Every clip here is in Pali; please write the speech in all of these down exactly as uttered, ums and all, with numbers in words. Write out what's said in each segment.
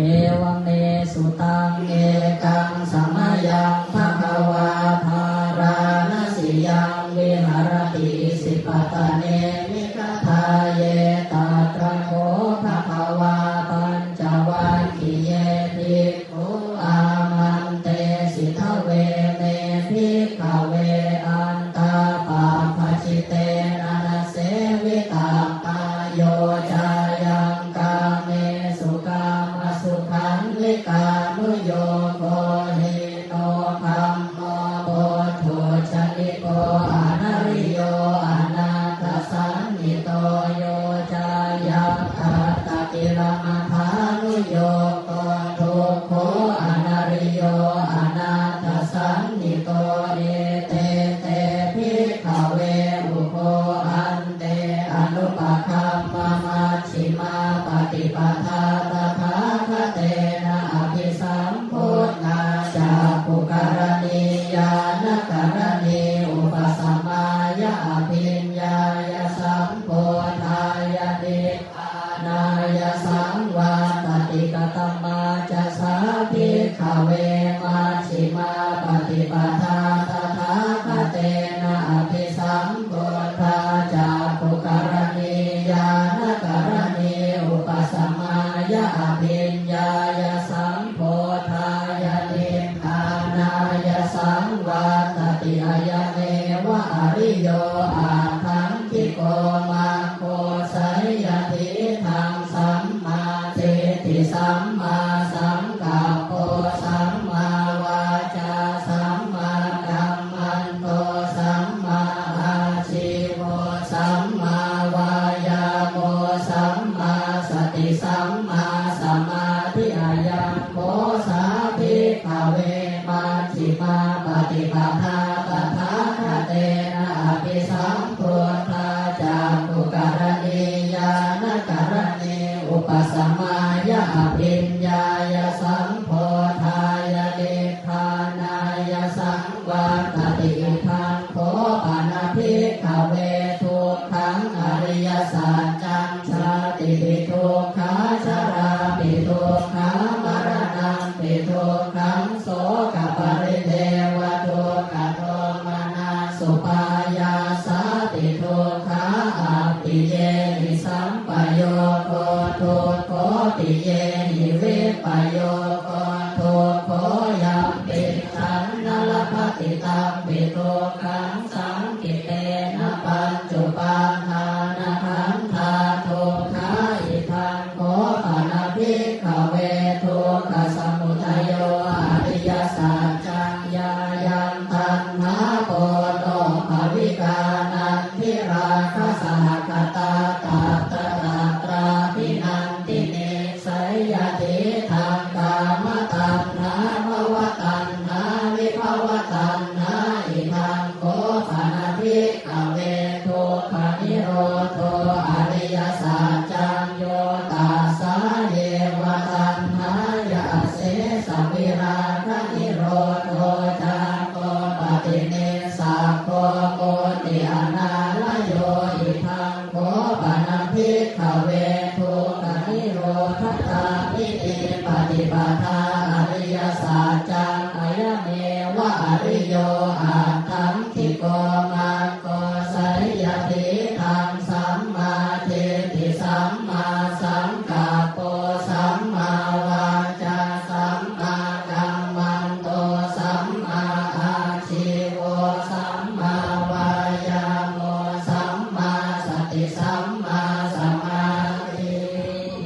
Evaṃ me sutaṃ. Ekaṃ samayaṃ bhagavā bārāṇasiyaṃ viharati isipatane migadāye. Tatra kho bhagavā pañcavaggiye bhikkhū āmantesi: Dveme, bhikkhave, antā pabbajitena na sevitabbā. Yo cāyaṃ kāmesu kāmasukhallikānuyogo hīno gammo pothujjaniko anariyo anatthasañhito. Yo cāyaṃ attakilamathānuyogo dukkho anariyo anatthasañhito. Ete te, bhikkhave, ubho ante anupagamma majjhimā paṭipadā tathāgatena abhisambuddhā cakkhukaraṇī ñāṇakaraṇī upasamāya abhiññāya sambodhāya nibbānāya saṃvattati. Katamā ca sā, bhikkhave, majjhimā paṭipadā tathāgatena abhisambuddhā cakkhukaraṇī ñāṇakaraṇī upasamāya abhiññāya sambodhāya nibbānāya saṃvattati? Ayameva ariyo aṭṭhaṅgiko maggo, seyyathīdaṃ: sammādiṭṭhi sammāsaṅkappo sammāvācā sammākammanto sammāājīvo sammāvāyāmo sammāsati sammāsamādhi. Ayaṃ kho sā, bhikkhave, majjhimā paṭipadā tathāgatena abhisambuddhā cakkhukaraṇī ñāṇakaraṇī upasamāya abhiññāya sambodhāya nibbānāya saṃvattati. Idaṃ kho pana, bhikkhave, dukkhaṃ ariyasaccaṃ: jātipi dukkhā jarāpi dukkhā maraṇampi dukkhaṃ sokaparidevadukkhadomanassupāyāsāpi dukkhā appiyehi sampayogo dukkho piyehi vippayogo dukkho yampicchaṃ na labhati tampi dukkhaṃ saṅkhittena pañcupādānakkhandhā dukkhā. Idaṃ kho pana, bhikkhave, dukkhasamudayo ariyasaccaṃ: yāyaṃ taṇhā ponobbhavikā nandirāgasahagatā tatratatrābhinandinī, seyyathīdaṃ: kāmataṇhā bhavataṇhā vibhavataṇhā. Idaṃ kho pana, bhikkhave, dukkhanirodho ariyasaccaṃ: yo tassāyeva taṇhāya asesavirāganirodho cāgo paṭinissaggo mutti anālayo. Idaṃ kho pana, bhikkhave, dukkhanirodhagāminī paṭipadā ariyasaccaṃ: ayameva ariyo aṭṭhaṅgiko maggo, seyyathīdaṃ: sammādiṭṭhi sammāsaṅkappo sammāvācā sammākammanto sammāājīvo sammāvāyāmo sammāsati sammāsamādhi.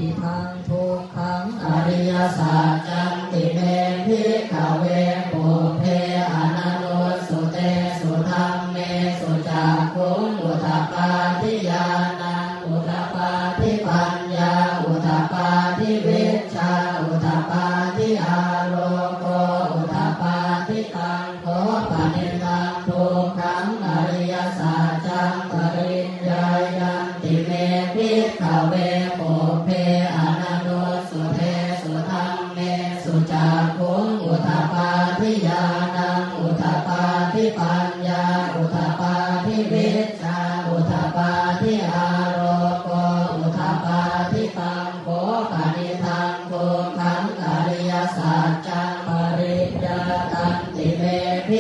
Idaṃ dukkhaṃ ariyasaccanti me, bhikkhave, pubbe ananussutesu dhammesu cakkhuṃ udapādi ñāṇaṃ udapādi paññā udapādi vijjā udapādi āloko udapādi. Taṃ kho panidaṃ dukkhaṃ ariyasaccaṃ pariññeyyanti me, bhikkhave, pubbe ananussutesu dhammesu cakkhuṃ udapādi ñāṇaṃ udapādi paññā udapādi vijjā udapādi āloko udapādi. Taṃ kho panidaṃ dukkhaṃ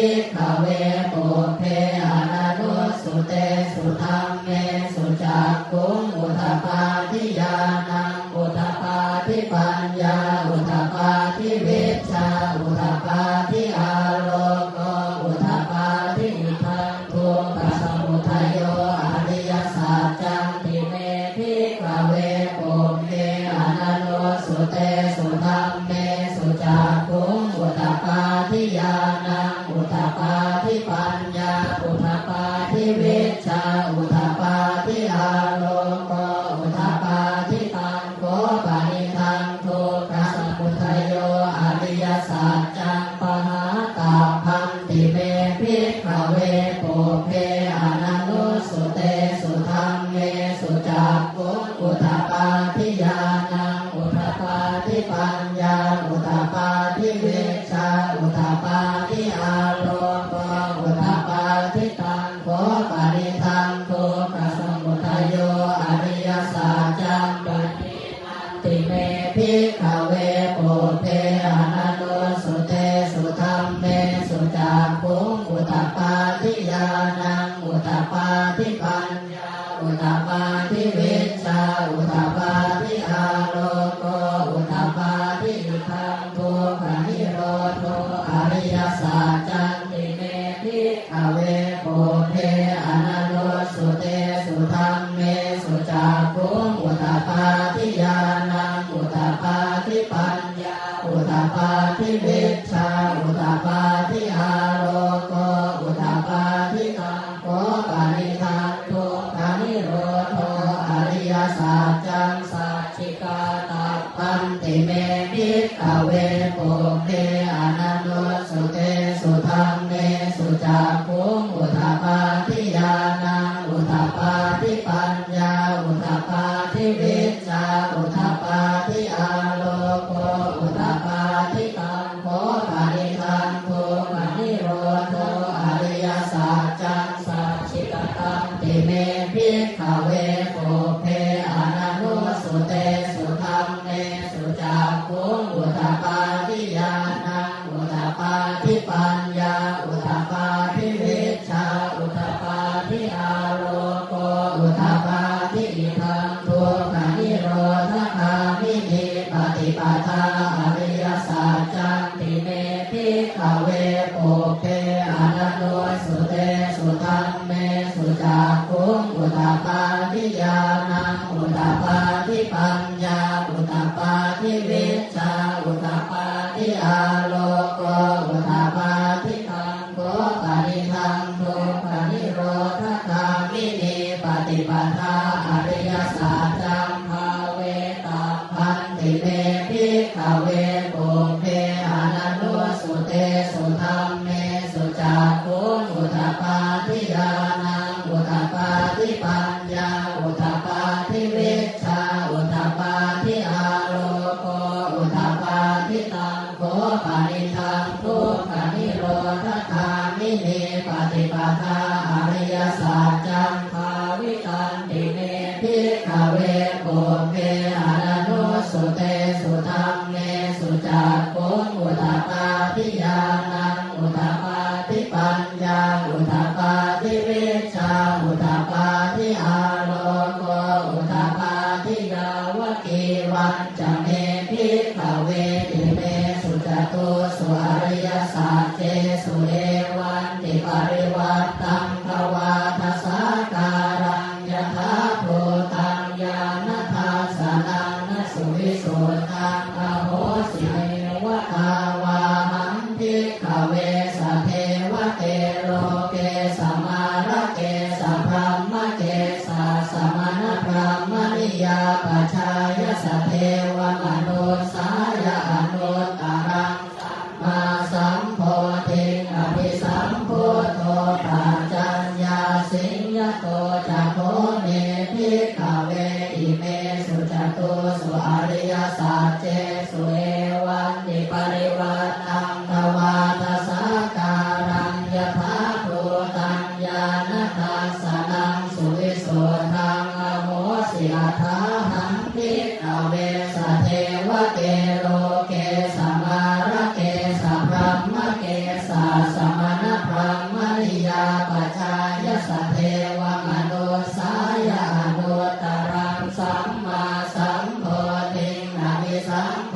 bhikkhave pubbe ananussutesu dhammesu cakkhuṃ udapādi ñāṇaṃ udapādi paññā udapādi vijjā udapādi āloko udapādi. Idaṃ dukkhasamudayo ariyasaccanti me bhikkhave pubbe ananussutesu dhammesu cakkhuṃ udapādi ñāṇaṃ udapādi paññā udapādi vijjā udapādi āloko udapādi. Taṃ kho panidaṃ dukkhasamudayo ariyasaccaṃ pahātabbanti me bhikkhave pubbe ananussutesu dhammesu cakkhuṃ udapādi ñāṇaṃ udapādi paññā udapādi vijjā udapādi āloko udapādi. Taṃ kho panidaṃ dukkhasamudayo ariyasaccaṃ paṭidaṃ ti me bhikkhave pubbe ananussutesu dhammesu cakkhuṃ udapādi ñāṇaṃ udapādi paññā udapādi vijjā udapādi āloko udapādi. Idaṃ dukkhanirodho ariyasaccanti me bhikkhave pubbe ananussutesu dhammesu cakkhuṃ udapādi ñāṇaṃ udapādi paññā udapādi vijjā udapādi āloko udapādi. Taṃ kho panidaṃ dukkhanirodho ariyasaccaṃ sacchikātabbanti me bhikkhave pubbe ananussutesu dhammesu cakkhuṃ udapādi ñāṇaṃ udapādi paññā udapādi vijjā udapādi āloko udapādi. Taṃ kho panidaṃ dukkhanirodho ariyasaccaṃ sacchikatanti me bhikkhave pubbe ananussutesu dhammesu cakkhuṃ udapādi ñāṇaṃ udapādi paññā udapādi vijjā udapādi āloko udapādi. Idaṃ dukkhanirodhagāminī paṭipadā ariyasaccanti me bhikkhave pubbe ananussutesu dhammesu cakkhuṃ udapādi ñāṇaṃ udapādi paññā udapādi vijjā udapādi āloko udapādi. Taṃ kho panidaṃ dukkhanirodhagāminī paṭipadā ariyasaccaṃ bhāvetabbanti me bhikkhave pubbe ananussutesu dhammesu cakkhuṃ udapādi ñāṇaṃ udapādi paññā udapādi vijjā udapādi āloko udapādi. Taṃ kho panidaṃ dukkhanirodhagāminī paṭipadā ariyasaccaṃ bhāvitanti me bhikkhave pubbe ananussutesu dhammesu cakkhuṃ udapādi ñāṇaṃ udapādi paññā udapādi vijjā udapādi āloko udapādi. Yāvakīvañ ca me bhikkhave imesu catūsu ariyasaccesu evantiparivaṭṭaṃ dvādasākāraṃ yathābhūtaṃ ñāṇadā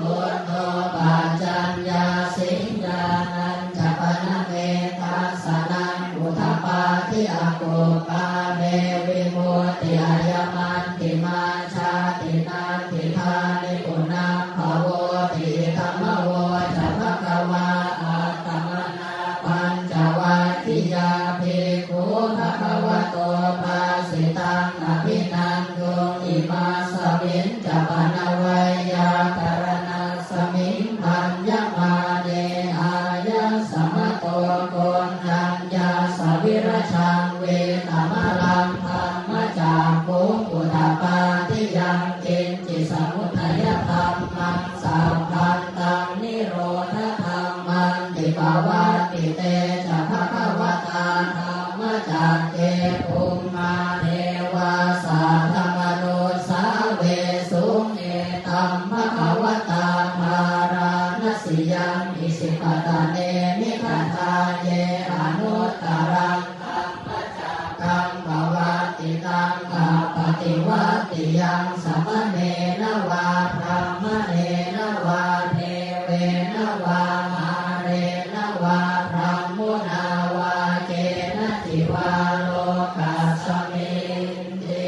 buddho paccaññāsiṃ, ñāṇañca pana me dassanaṃ udapādi. Akuppā me vimutti, ayamantimā jāti, natthidāni punabbhavoti. Idamavoca bhagavā. Attamanā pañcavaggiyā bhikkhū bhagavato bhāsitaṃ abhinanduṃ. Imasmiñca pana veyyākaraṇasmiṃ bhaññamāne āyasmato koṇḍaññassa virajaṃ vītamalaṃ dhammacakkhuṃ udapādi: yaṅkiñci samudayadhammaṃ sabbantaṃ nirodhadhammanti. Pavattite ca bhagavatā dhammacakke bhummā devā saddamanussāvesuṃ: etaṃ bhagavatā bārāṇasiyaṃ isipatane migadāye anuttaraṃ dhammacakkam pavattitaṃ appaṭivattiyaṃ samaṇena vā brāhmaṇena vā devena vā mārena vā brahmunā vā kenaci vā lokasminti.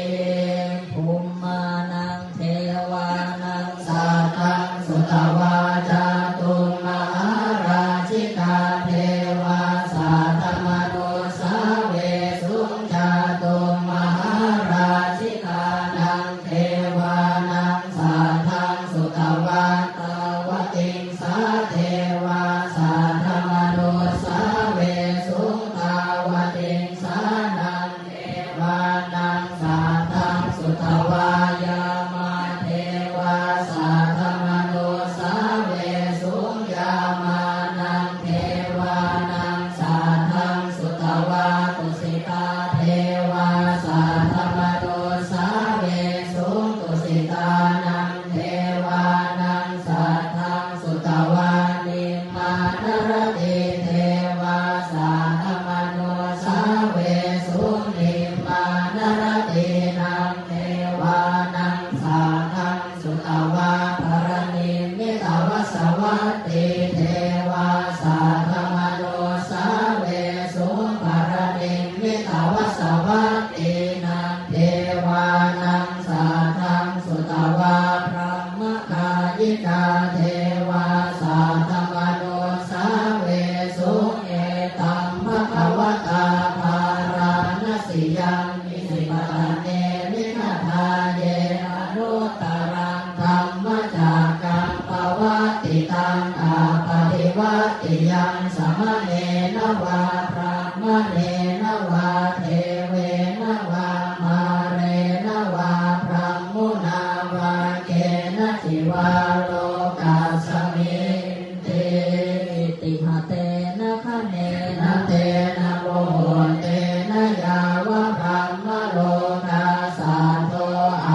Bhummānaṃ devānaṃ saddaṃ sutvā, cātummahārājikā devā saddamanussāvesuṃ. Cātummahārājikānaṃ devānaṃ saddaṃ sutvā, tāvatiṃsā devā saddamanussāvesuṃ. Tāvatiṃsānaṃ devānaṃ saddaṃ sutvā, yāmā devā saddamanussāvesuṃ. Yāmānaṃ devānaṃ saddaṃ sutvā, tusitā devā saddamanussāvesuṃ. Tusitānaṃ devānaṃ saddaṃ sutvā, nimmānaratī devā saddamanussāvesuṃ. Nimmānaratīnaṃ devānaṃ saddaṃ sutvā, paranimmitavasavattī devā saddamanussāvesuṃ. Paranimmitavasavattīnaṃ devānaṃ saddaṃ sutvā, brahmakāyikā devā saddamanussāvesuṃ. Etaṃ bhagavatā bārāṇasiyaṃ isipatane migadāye anuttaraṃ dhammacakkam pavattitaṃ appaṭivattiyaṃ samaṇena vā brāhmaṇena vā devena vā mārena vā brahmunā vā kenaci vā lokasminti. Itiha tena khaṇena tena muhuttena yāva brahmalokā saddo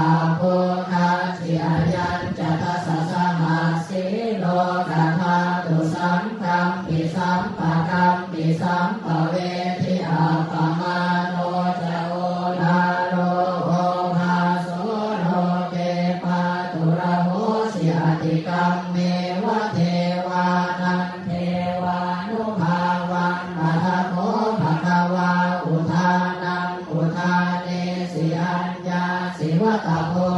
abbhuggacchi. Ayañca dasasahassī lokadhātu saṅkampi sampakampi sampavedhi. Appamāṇo ca oḷāro obhāso loke pāturahosi, atikkammeva devānaṃ devānubhāvaṃ. Atha kho bhagavā udānaṃ udānesi aññāsi vata bho